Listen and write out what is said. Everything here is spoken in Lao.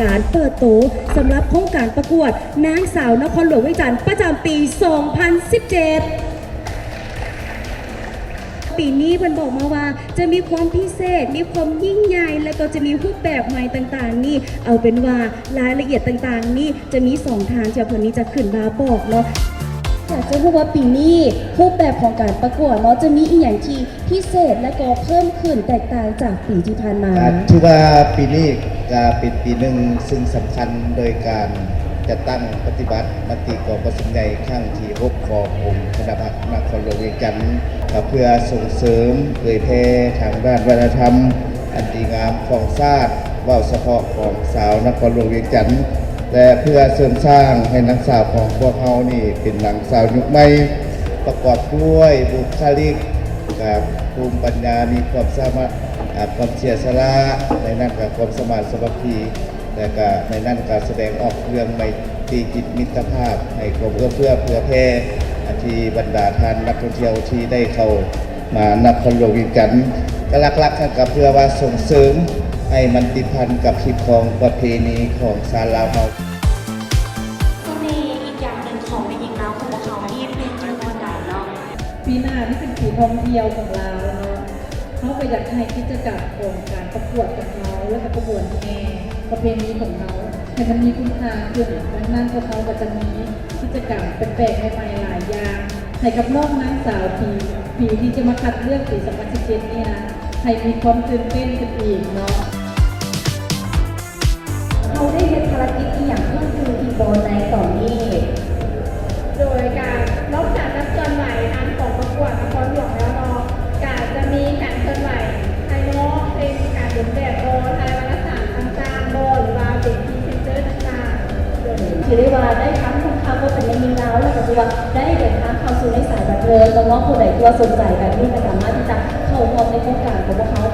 ການເປີດໂຕສຳລັບໂຄງການປະກວດນາງສາວນະຄອນຫຼວງວຽງຈັນ ປະຈຳປີສອງພັນສິບເຈັດ. ປີນີ້ເພິ່ນບອກມາວ່າຈະມີຄວາມພິເສດ, ມີຄວາມຍິ່ງໃຫຍ່ ແລະ ກໍຈະມີຮູບແບບໃໝ່ຕ່າງໆນີ້. ເອົາເປັນວ່າລາຍລະອຽດຕ່າງໆນີ້ ຈະມີສອງທ່ານທີ່ເພິ່ນນີ້ຈະຂຶ້ນມາບອກເນາະ. ຢາກຈະຮູ້ວ່າປີນີ້ຮູບແບບຂອງການປະກວດເນາະ ຈະມີອີ່ຫຍັງທີ່ພິເສດ ແລະ ກໍເພີ່ມຂຶ້ນແຕກຕ່າງຈາກປີທີ່ຜ່ານມາ? ອ່າ ຖືວ່າປີນີ້ກະເປັນປີໜຶ່ງຊຶ່ງສຳຄັນ ໂດຍການຈັດຕັ້ງປະຕິບັດມະຕິກອງປະຊຸມໃຫຍ່ຄັ້ງທີຫົກຂອງອົງຄະນະພັກນະຄອນຫຼວງວຽງຈັນ ກະເພື່ອສົ່ງເສີມເຜີຍແຜ່ທາງດ້ານວັດທະນະທຳອັນດີງາມຂອງຊາດ ເວົ້າສະເພາະຂອງຊາວນະຄອນຫຼວງວຽງຈັນ ແລະ ເພື່ອເສີມສ້າງໃຫ້ນາງສາວຂອງພວກເຮົານີ້ເປັນນາງສາວຍຸກໃໝ່ ປະກອບດ້ວຍບຸກຄະລິກ ກັບພູມປັນຍາ ມີຄວາມສາມາດ ອາ ຄວາມເສຍສະຫຼະ ໃນນັ້ນກໍຄວາມສະມາດສາມັກຄີ ແລະ ກໍໃນນັ້ນກໍສະແດງອອກເລື່ອງໄມຕີຈິດມິດຕະພາບ ໃຫ້ຄວາມເອື້ອເຟື້ອເຜື່ອແຜ່ ອາ ທີ່ບັນດາທ່ານນັກທ່ອງທ່ຽວທີ່ໄດ້ເຂົ້າ ມານະຄອນຫຼວງວຽງຈັນ ກໍຫຼັກໆຫັ້ນກໍເພື່ອວ່າສົ່ງເສີມໃຫ້ມັນຕິດພັນກັບຮີດຄອງປະເພນີຂອງຊາດລາວເຮົາ. ສະເໜ່ອີກຢ່າງໜຶ່ງຂອງແມ່ຍິງລາວຂອງພວກເຮົານີ້ແມ່ນຢູ່ບ່ອນໃດເນາະ? ປີໜ້ານີ້ເປັນປີທ່ອງທ່ຽວຂອງລາວເນາະ, ເຮົາກໍຢາກໃຫ້ກິດຈະກຳຂອງການປະກວດຂອງເຮົາ ແລະ ກະຂະບວນແຫ່ປະເພນີຂອງເຮົາ ໃຫ້ມັນມີຄຸນຄ່າຂຶ້ນ. ດັ່ງນັ້ນ ພວກເຮົາກໍຈະມີກິດຈະກຳແປກໆໃໝ່ໆຫຼາຍຢ່າງ ໃຫ້ກັບນ້ອງນາງສາວປີ ປີທີ່ຈະມາຄັດເລືອກປີສອງພັນສິບເຈັດນີ້ນະ ໃຫ້ມີຄວາມຕື່ນເຕັ້ນຂຶ້ນອີກເນາະ. ເຮົາໄດ້ເຮັດພາລະກິດອີ່ຫຍັງເພີ່ມຕື່ມອີກບໍ່ໃນຕອນນີ້? ໂດຍການ ນອກຈາກການເຄື່ອນໄຫວທາງກອງປະກວດນະຄອນຫຼວງແລ້ວເນາະ ກະຈະມີການເຄື່ອນໄຫວພາຍນອກ ເຊັ່ນ ການເດີນແບບບໍ ຖ່າຍວາລະສານຕ່າງໆບໍ ຫຼືວ່າເປັນພຣີເຊັນເຕີຕ່າງໆ. ຖືໄດ້ວ່າໄດ້ທັງຄົນຂັບລົດເປັນແມ່ຍິງລາວ ແລ້ວກໍຖືວ່າໄດ້ເດີນທາງເຂົ້າສູ່ໃນສາຍບັນເທີງເນາະ. ຜູ້ໃດທີ່ວ່າສົນໃຈແບບນີ້ກໍສາມາດທີ່ຈະເຂົ້າຮ່ວມໃນໂຄງການຂອງພວກເຮົາ